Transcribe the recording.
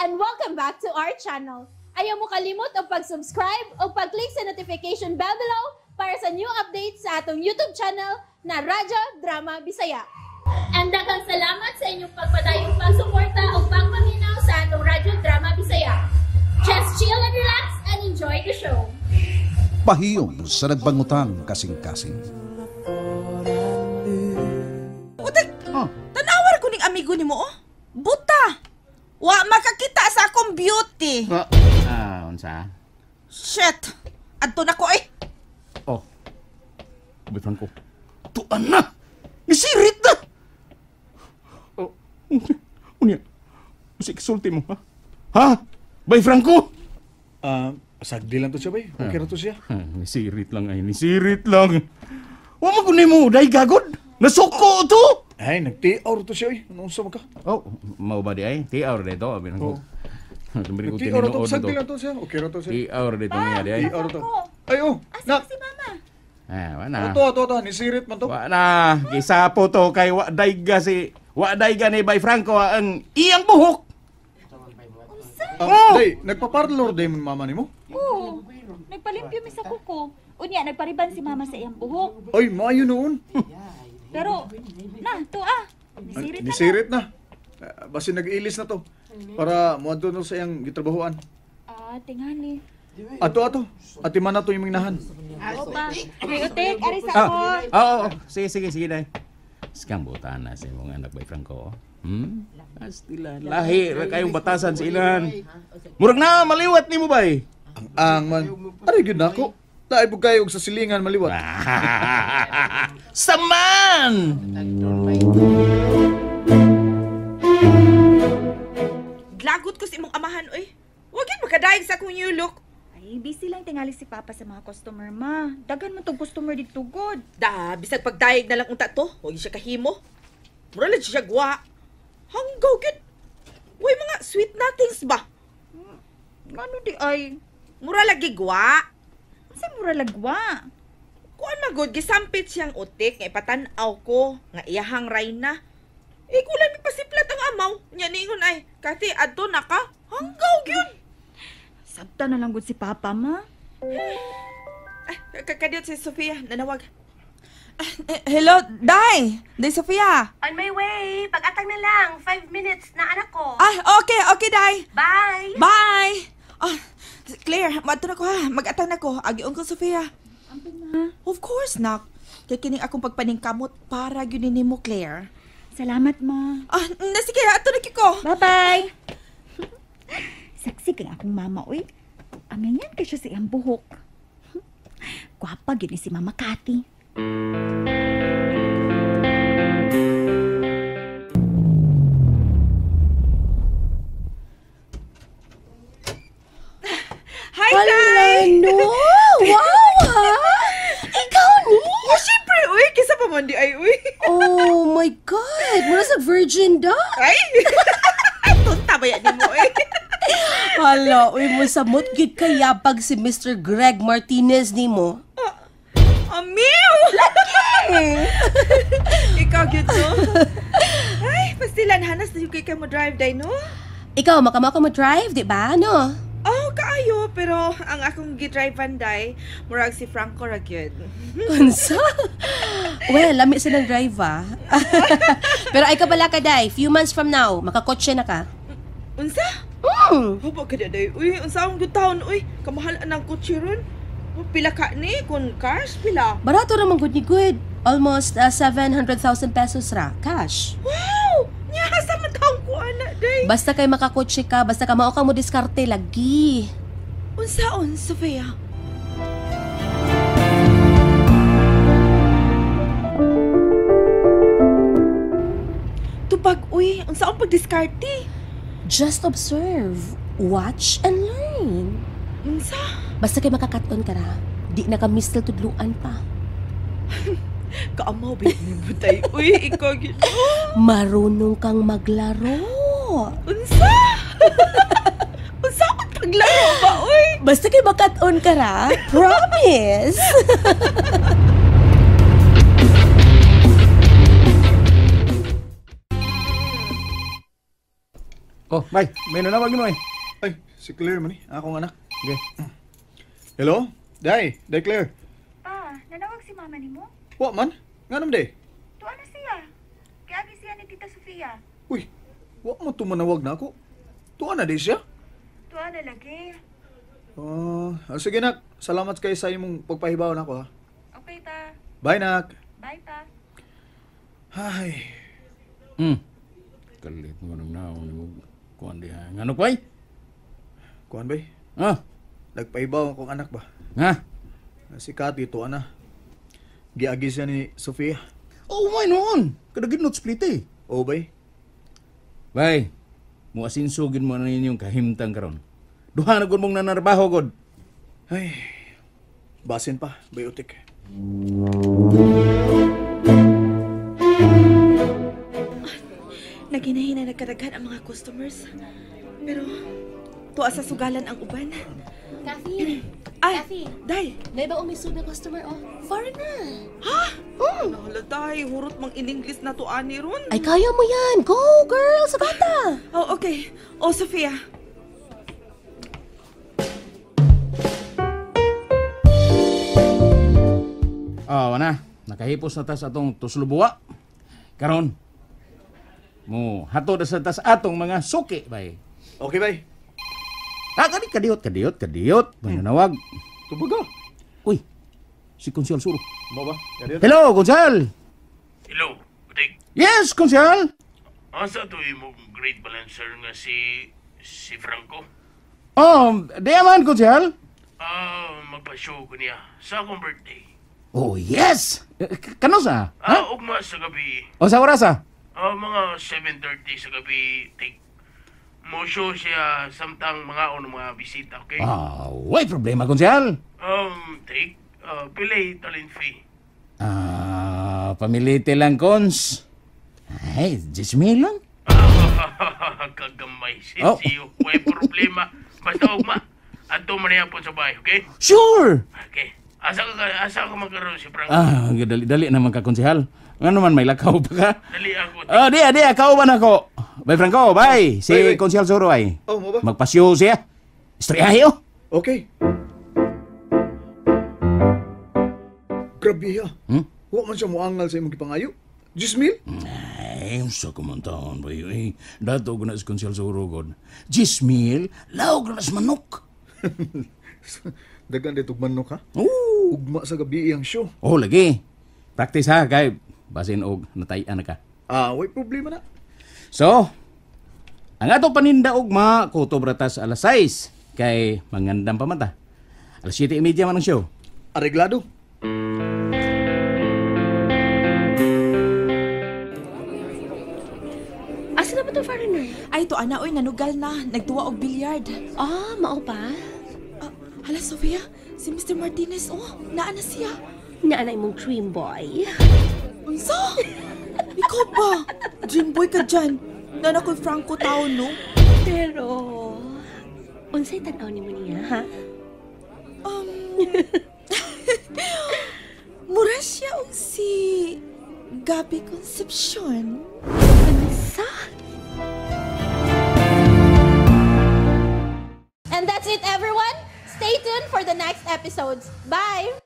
And welcome back to our channel. Ayaw mo kalimot og pag-subscribe o pag-click sa notification bell below para sa new updates sa atong YouTube channel na Radyo Drama Bisaya. And daghang salamat sa inyong pagpadayong pagsuporta o pagpaminaw sa atong Radyo Drama Bisaya. Just chill and relax and enjoy the show. Pahiyom sa nagbangutang kasing-kasing. Utek, tanawar ko ning amigo nimo oh. Buta. Wa makakita sa akong beauty. Unsa? Shit. Adto na ko eh. Oh. Bay Franco. Tuan na! Nisirit na! Oh. Unya. Usa kisulti mo, ha? Ha? Bay Franco. Sagdi lang to siya, bay. Okay ra to siya. Nisirit lang ay, nisirit lang. Wa man gud nimo day gagod. Nasuko to. Ay, nag-TR to siya, eh. Ano unsa man ka? Oh, mao ba di ay? TR dito, abi nang. Nag-TR to, sagdi lang to siya. Okay ra to siya. TR dito niya di ay. TR to. Ay, oh. Asa si mama? Ah, wa na. To, nisirit man to. Wa na, gisapo to kay wa dayga si wa dayga ni Bay Franco ang iyang buhok. Unsa? Oh! Day, nagpaparlor day man mama nimo? Oo. Nagpalimpyo mi sa kuko. Unya nagpariban si mama sa iyang buhok. Ay, maayo noon. Pero na, to ah. Nisirit na. Nisirit na. Basi nag-ilis na to para moadto na sa iyang gitrabahoan. Ah, tingali. Ato. Ati man na to yung inahan. Opa. May utek, ari sa ako. Oo. Sige, day. Skang buta na sa imong anak Bay Franco. Astila, lahi ra kayong batasan sa ilan. Murag na maliwat nimo bay. Ang man. Ari gyud nako. Lahi pud kayo og sa silingan maliwat. Saman! Glagot ko sa imong amahan oy. Wa gyud makadaig sa akong new look. Ay, busy lang tingali si Papa sa mga customer, ma. Daghan man tong customer dito gud. Da, bisag pagdaig na lang unta to, wa gyud siya kahimo. Mura lang siya gwa. Hanggaw gyud. Way mga sweet nothings ba? Ngano di ay? Mura lagi gwa. Unsa mura lagwa? Kuan magod gisampit siyang utik nga ipatan-aw ko nga iyahang rayna. Eh kulang mi pasiplat ang amaw. Nya niingon ay, Kati adto na ka. Hanggaw gyud. Sabta na lang gud si Papa, ma. Ay, kadiyot si Sofia nanawag. Hello, Day. Day Sofia. On my way. Pag-atang na lang. 5 minutes na anak ko. Ah, okay, Day. Bye. Bye. Ah, Claire, maadto na ko ha. Mag-atang na ko. Agion ko Sofia. Of course, nak. Kay kining akong pagpaningkamot para gyud nimo, Claire. Salamat, ma. Ah, na sige, ato na ko. Bye-bye. Saksi kay akong mama, oy. Amanyan kay siya sa iyang buhok. Gwapa gyud ni si Mama Cathy. Hi, Day! No! Wow, ha? Ikaw ni? Oh, syempre, uy. Kisa pa man di ay, uy. Oh my God! Mura sa virgin da? Ay! Tunta ba yan mo, uy? Hala, uy mo samot gid kayabag si Mr. Greg Martinez nimo. Amiw! Laki! Ikaw, gyud no? Ay, pastilan, hanas na yung kay mo drive, day, no? Ikaw, makama ka mo drive, di ba? No? Oh, kaayo, pero ang akong gi-drive day, murag si Franco ra gyud. Unsa? Well, lami sa nang drive, ah. Pero ay kabala ka, day. Few months from now, makakotse na ka. Unsa? Hubo ka day. Uy, unsa akong good taon, uy. Kamahal ang kotse ron. Pila ka ni kun cash pila. Barato ra man gud ni good. Almost 700,000 pesos ra cash. Wow! Nya sa man taon ko ana day. Basta kay makakotse ka, basta ka mao ka mo diskarte lagi. Unsaon, Sofia? Tupag uy, unsaon pagdiskarte? Just observe, watch and learn. Unsa? Basta kay makakaton ka ra, di na ka mistel tudluan pa. Kaamaw ba ni butay? Uy, ikaw gyud. Marunong kang maglaro. Unsa? Unsa akong paglaro ba, uy? Basta kay makaton ka ra, promise. Oh, bye. May nanawag nimo eh. Ay, si Claire man eh. Akong anak. Okay. Hello? Day, Day Claire. Pa, nanawag si mama nimo? Wa man? Nganong day? Tuwa na siya. Kiagi siya ni Tita Sofia. Uy, wa mo tumanawag na ako. Tuwa na di siya. Tuwa na lagi. Ah, sige nak. Salamat kay sa imong pagpahibaw nako ha. Okay ta. Bye nak. Bye pa. Ay, Kalit mo nang naon nimo kuan diha. Ngano koy? Kuan bay. Ah, Nagpahibaw akong anak ba? nga. Si Kati tuwa na. Giagi siya ni Sofia. Oh, may noon. Kadagin not split eh. Oo bay. Bay, mo asinso gid mo na ninyong kahimtang karon. Duha na gud mong nanarbaho god. Ay, basin pa, bay utik. Naginahina nagkadaghan ang mga customers. Pero tuwa sa sugalan ang uban. Kathy, Ay, Kathy. Day. may ba umisud na customer oh? Foreigner. Hala, Day. Hurot mang in-English na to ani ron. Ay, kaya mo yan. Go, girl, sa bata. Oh, okay. Oh, Sofia. Oh, na. Nakahipos na ta sa atong tuslubuwa. Karon mo hatod na sa tas atong mga suki bay. Okay bay. Ah, kani kadiyot, kadiyot, kadiyot. Mananawag. Tubaga. Uy, si Konsyal Suro. Mo ba? Kadiyo. Hello, Konsyal. Hello, Butik. Yes, Konsyal. Asa to imong great balancer nga si Franco? Oh, di man, Konsyal. Ah, magpa-show ko niya sa akong birthday. Oh, yes. Kano sa? Ah, ugma sa gabi. O sa oras ah? Ah, mga 7:30 sa gabi, take. Mo show siya samtang mga ono mga bisita, okay? Ah, way problema, Konsyal. Take, pilay talent fee. Ah, pamilite lang, Cons. Ay, 10,000 lang. Ah, kagamay. Oh. Sinsiyo. Way problema. Basta ugma. Adto man niya po sa bahay, okay? Sure. Okay. Asa ka magkaroon si Franco? Ah, dali-dali naman ka, Konsehal. Nga naman, may lakaw pa ka. Dali ako. Ah, di, di, kauban ako. Bye, Franco, bye. Si Bye, bye. Konsehal Suro ay. Oh, mo ba? Magpasyo siya. Istoryahe, oh. Okay. Grabe ha. Hmm? Wa man siya muangal sa imong gipangayo. 10,000? Ay, sa kumantaon ba yun? Eh, dato ko na si Konsehal Suro, god. 10,000, lawag na sa manok. Dagan dito manok ha. Oo. Ugma sa gabi iyang show. Oh, lagi. Practice ha, kay basin og natayan na ka. Ah, way problema na. So, ang ato paninda ugma, kutob ratas alas 6, kay mangandam pa man ta. Alas 7:30 man ang show. Areglado. Asa na ba itong foreigner? Ay, to ana oy nanugal na. Nagtuwa og bilyard. Ah, mao pa? Ah, hala, Sofia. Si Mr. Martinez, oh. Naa na siya. Naanay mong dream boy. Unsa? Ikaw ba? Dream boy ka dyan. Nana ko'y Franco tao, no? Pero, unsay tan-aw nimo niya, ha? Mura siya og si Gabby Concepcion. Unsa? And that's it, everyone. Stay tuned for the next episodes. Bye!